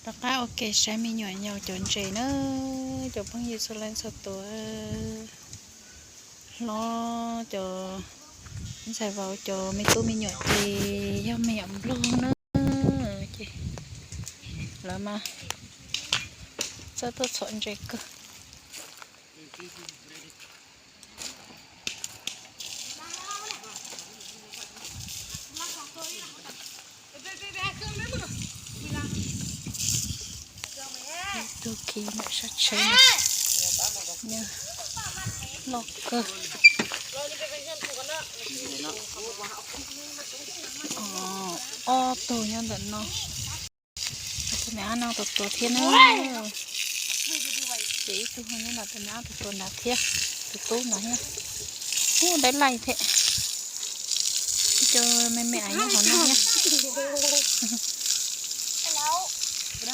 Rov qab ua ke saib me nyuam yaus cov ntses na, cov phooj ywg txhua leej txhua tus. Hlob cov ntxhais vauv cov me tub me nyuam ces yog me nyuam nplog na. Ces lawv mas txawj tuaj txhom ntses kawg. Tug khi ntawm sab tsheb no, loj kawg. Ob tug nyob ntawm no. Tus niam no tus tuav thiab na. Ces ib tug nyob ntawm tus niam tus tuav nrad thiab. Tus tub no thiab. Ub, dawb laij thiab. Ib co me me nyob hauv no thiab. Thiab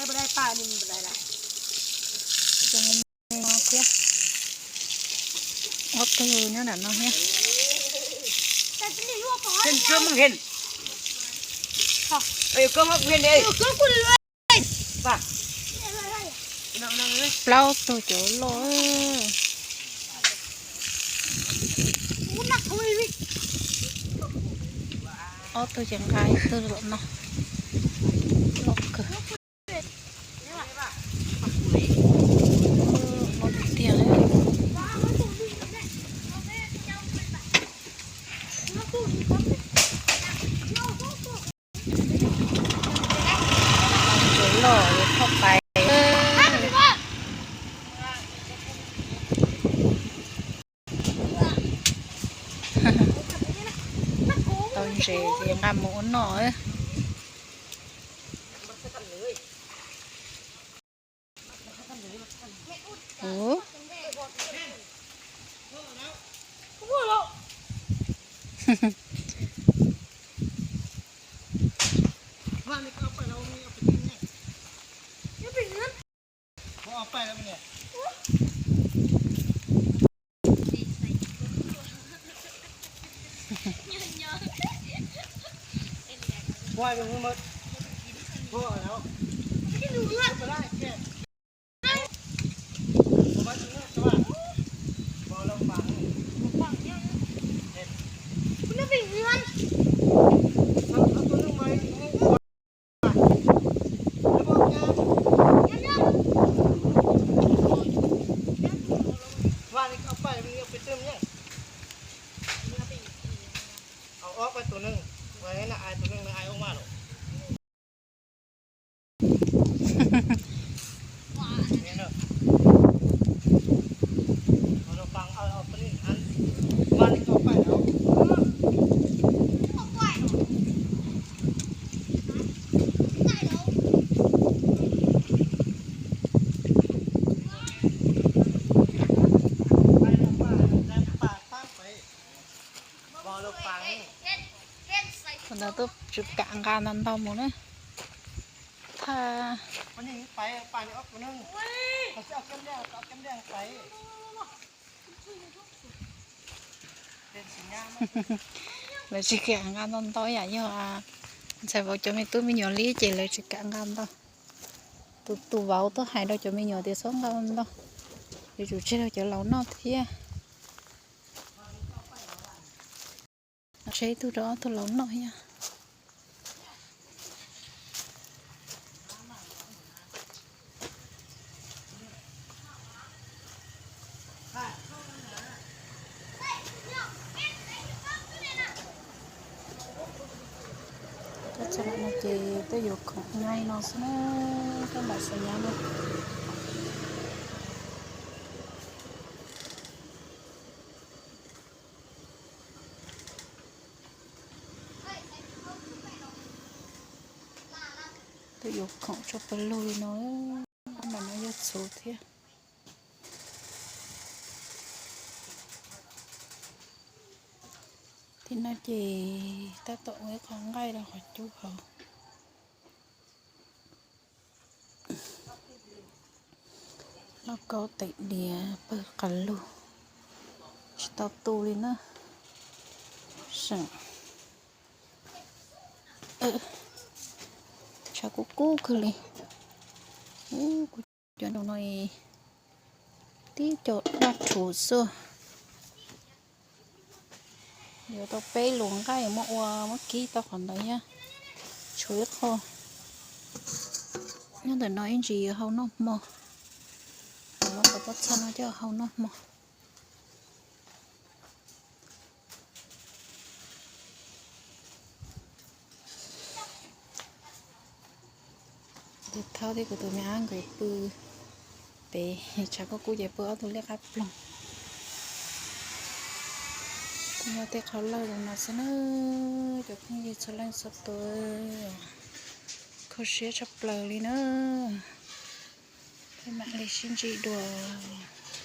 ob tug nyob nram no thiab. Plaub tug cov loj. Ob tug ces nqa ib tug los no. Loj kawg. Loj tiag tiag li. Cov loj thoj pais. Tau ntses ces nqa mus ua noj. Ub. Thaum ntawd tuaj tsis kam nqa ntau ntau mus na. Thaj lawv tsis kam nqa ntau ntau yam yog ntxhais vauv cov me tub me nyuam li ces lawv tsis kam nqa ntau. Tus tus vauv tuaj hais rau cov me nyuam tias txhob nqa ntau, yuav tsum tseg rau cov laus noj thiab. Tseg ib tug rau ob tug laus noj thiab. Tab sis no ces twb yuav khoom nyob no xwb na, tab sis nyab na. Twb yuav khoom tso pawg lug li no, ntawm no yog txhuv thiab. Tim no ces tab tom ua ib qho nqaij rau qhov cub hauv. Lauj kaub teem diav pawg qas lug tsis tau tu li na. Seem tshav kub kub kawg li. Ub, kuv cov no tib co daj rhuv xwb. Yuav tau peb lus nqaij muab ua, muab kib tau qhov ntawd thiab. Tshuav ib qho nyob ntawm no ib ntsis yuav hau noj hmo. Muab cov pob txha no coj hau noj hmo. Tus thaub thiab kuv tus me ab nkawd pw pem tshav kub kub ces pw ob tug liab qab ploog. Yog tej qhov lawj zoo no xwb na, cov phooj ywg txhua leej txhua tus, kho siab tshaj plaws li na. Peb mam li sib ntsib dua.